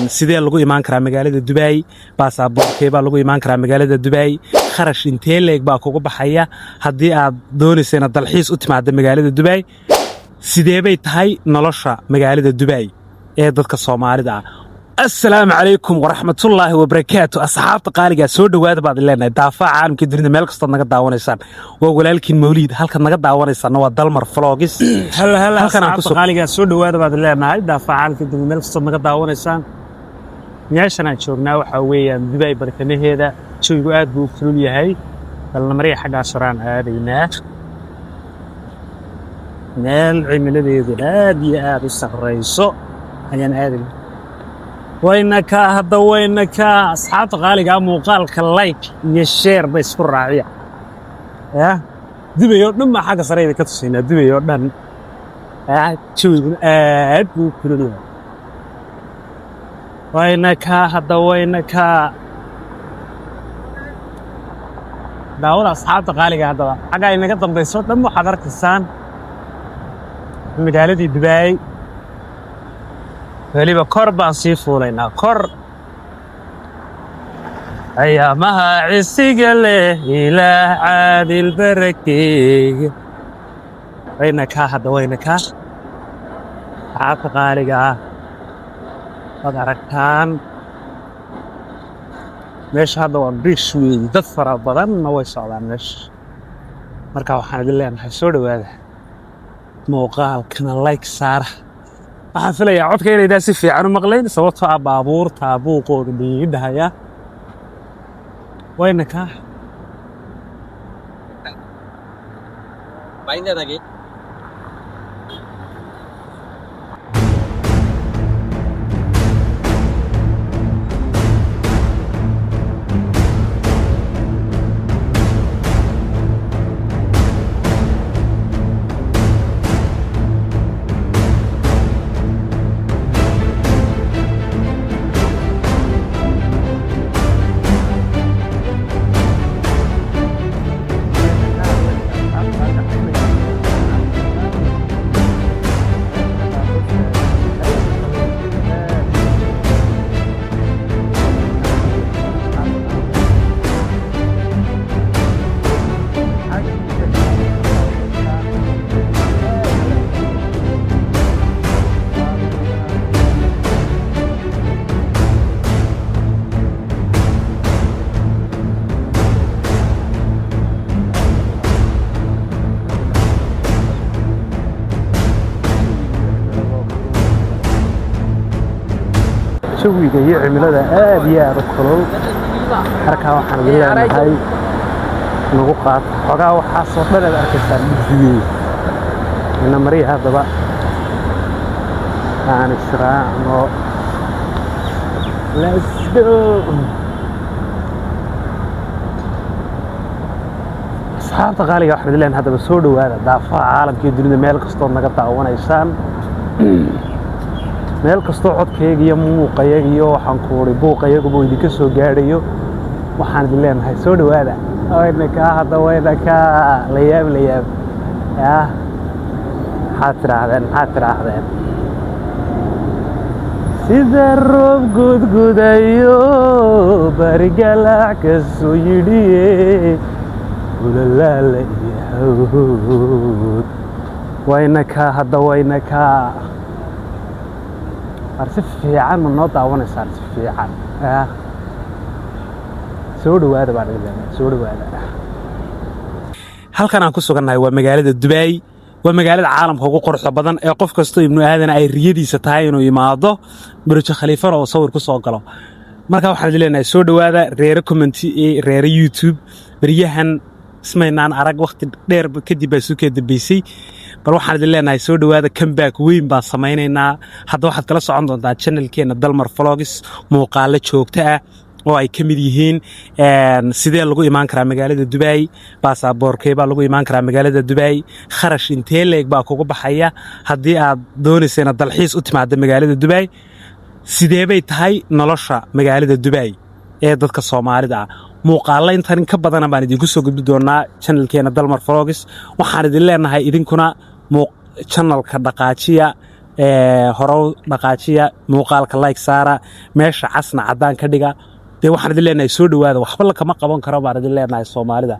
Sidee lagu imaan karaa magaalada Dubai? Baasaboorkee baa lagu imaan karaa magaalada Dubai? Kharash intee leeg baa kugu baxaya haddii aad doonaysa inaad dalxiis u timaada magaalada Dubai? Sidee bay tahay nolosha magaalada Dubai ee dadka Soomaalida ah? Assalaamu calaykum waraxmatullaahi wabarakaatu. Asxaabta qaaligaa, soo dhowaada baad leenahay. Daafaha caalamka, dunida meel kastood naga daawanaysaan, waa walaalkiin Mawliid. Halkaad naga daawanaysaanna waa Dalmar Vlogs. Halla halla. Halkan aan ku Asxaabta qaaligaa, soo dhowaada baad leenahay. Daafaha caalamka, dunida meel kastood naga daawanaysaan, meeshan aan joognaa waxaa weeyaan Dubai bartamaheeda. Jawigu aad buu u kulul yahay. Balnamarya xaggaa soraan aadaynaa, meel cimiladeedu aad iyo aad u sarreyso ayaan aadaynaa. Wayna kaa hadda, wayna kaa. Asxaabta qaaligaa, muuqaalka like iyo share ba isku raaciya. Ya Dubay oo dhan baa xagga sareyda ka tusaynaa, Dubay oo dhan. Ya jawiguna aad buu u kulul yahay. Wayna kaa hadda, wayna kaa. Daawada, asxaabta qaaliga. Haddaba xaggaa inaga dambayso dhan waxaad arkaysaan magaaladii Dubai. Weliba kor baan sii fuulaynaa, kor. Ayaamaha cisiga leh Ilaah caadil barakeeya. Wayna kaa hadda, wayna kaa. Asxaabta qaaliga ah, waad aragtaan meesha hadda waa biish weyn, dad fara badanna way socdaan meesha. Marka waxaan idin leenahay soo dhowaada, muuqaalkana like saara. Waxaan filayaa codka inaydaa si fiican u maqlayn, sababtoo ah baabuurta buuqooda dhiidhahaya. Wayna kaa. Jawiga iyo cimilada aad iyo aad u kulul. Markaa waxaan idin leenahay nagu qaata xogaa. Waxaasoo dhan aad arkaysaan dhigdiyey ina mariya. Haddaba aan israacno. Let's go. Asxaabta qaaliga, waxaan idin leenahay haddaba soo dhowaada. Daafaha caalamka iyo dunida meel kastood naga daawanaysaan, meel kastoo codkayga iyo muuqayaga iyo waxaan ku uri buuqayaguba idinka soo gaadhayo, waxaan idin leenahay soo dhowaada. Wayna kaa hadda, wayna kaa. La yaab, la yaab. Yah, maxaad tidhaahdeen? Maxaad tidhaahdeen? Sida roob gudgudayo barigalac ka soo yidhiye ulalaala iyo hawd. Wayna kaa hadda, wayna kaa. War si fiican ma noo daawanaysaan? Si fiican. Yah, soo dhowaada baan idin leenahay, soo dhowaada. Halkan aan ku sugannahay waa magaalada Dubai. Waa magaalada caalamka ugu quruxda badan ee qof kastoo ibnu aadan ay riyadiisa tahay inuu yimaado, Burj Khaliifana oo sawir ku soo galo. Marka waxaan idin leenahay soo dhowaada, reere comment, reere YouTube. Beryahan ismaynaan arag, wakhti dheer kadib baa sukee dambeysay. Bal waxaan idin leenahay soo dhowaada. Comeback weyn baan samaynaynaa. Hadda waxaad kala socon doontaa channelkeena Dalmar Vlogs muuqaalo joogto ah oo ay ka mid yihiin sidee lagu imaan karaa magaalada Dubai, baasaboorkee baa lagu imaan karaa magaalada Dubai, kharash intee leeg baa kugu baxaya haddii aad doonaysa inaad dalxiis u timaada magaalada Dubai, sidee bay tahay nolosha magaalada Dubai ee dadka Soomaalida ah. Muuqaalo intan in ka badana baan idinku soo gudbi doonaa channelkeena Dalmar Vlogs. Waxaan idin leenahay idinkuna channelka dhaqaajiya. Horow dhaqaajiya muuqaalka, like saara, meesha casna caddaan ka dhiga. Dee waxaan idin leenahay soo dhowaada. Waxba lakama qaban karo baan idin leenahay Soomaalida.